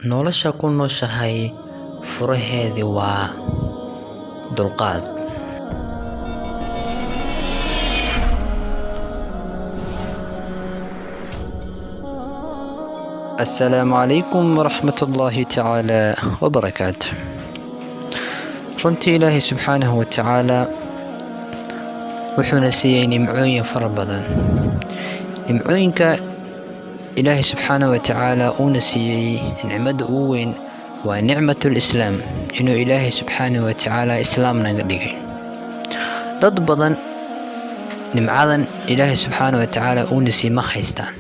Nolosha ku nooshahay furaheedii waa dulqaad. Assalaamu calaykum waraxmatullaahi tacaala wabarakaatu. Runtii Ilaahay subxaanahu wa tacaala wuxuuna siiyey nimcooyin fara badan. Nimcooyinka Ilaahay subxaanahu wa tacaala uuna siiyey, nicmada ugu weyn waa nicmatul islaam, inuu Ilaahay subxaanahu wa tacaala islaam naga dhigay. Dad badan nimcadan Ilaahay subxaanahu wa tacaala uuna siiyey ma haystaan.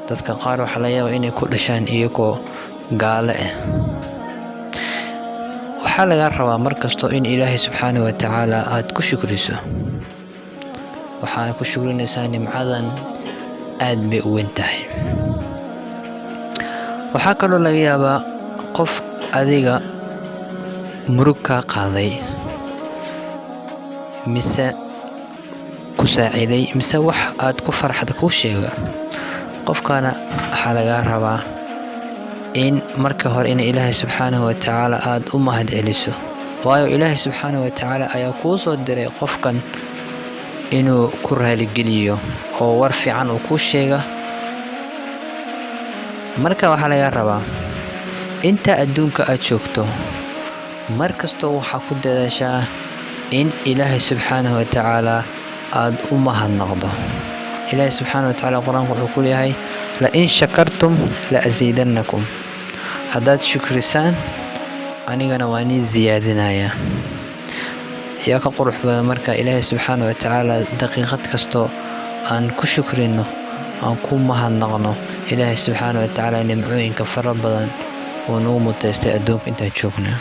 Dadka qaar waxaa laga yaabaa inay ku dhashaan iyagoo gaalo ah. Waxaa laga rabaa mar kasto in Ilaahay subxaanahu wa tacaala aad ku shukriso. Waxaad ku shukrinaysaa nimcadan aad bay u weyn tahay. Waxaa kaloo laga yaabaa qof adiga murug kaa qaaday, mise ku saaciday, mise wax aad ku farxda kuu sheega. Qofkana waxaa lagaa rabaa in marka hore in Ilaahay subxaanahu wa tacaala aad u mahad celiso, waayo Ilaahay subxaanahu wa tacaala ayaa kuu soo diray qofkan inuu ku raaligeliyo oo war fiican uu kuu sheega. Marka waxaa lagaa rabaa inta adduunka aad joogto mar kastoo waxaa ku dadaashaa in Ilaahay subxaanahu wa tacaala aad u mahadnaqdo. Ilaahay subxaanahu wa tacaala Qur-aanku wuxuu ku leeyahay: "La in shakartum la asiidannakum." Haddaad shukrisaan, anigana waa nii siyaadinayaa. Yaa ka qurux badan marka Ilaahay subxaanahu wa tacaala daqiiqad kastoo aan ku shukrino, aan ku mahadnaqno Ilaahay subxaanahu wa tacaala nimcooyinka fara badan uu nagu muteystay adduunka intaan joognaa.